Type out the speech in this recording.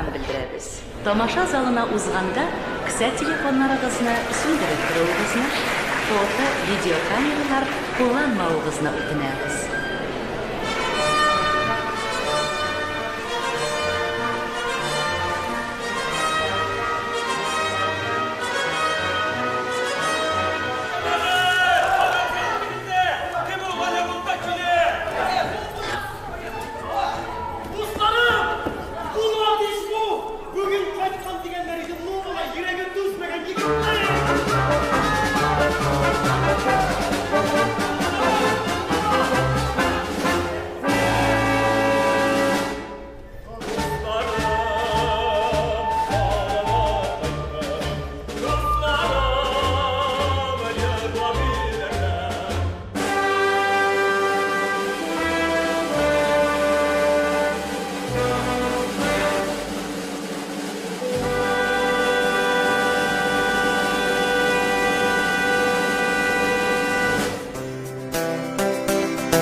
Белдерәбез. Тамаша залына узганда кесә телефоннарыгызны сүндереп торуыгызны, фото, видеокамералар кулланмавыгызны үтенәбез.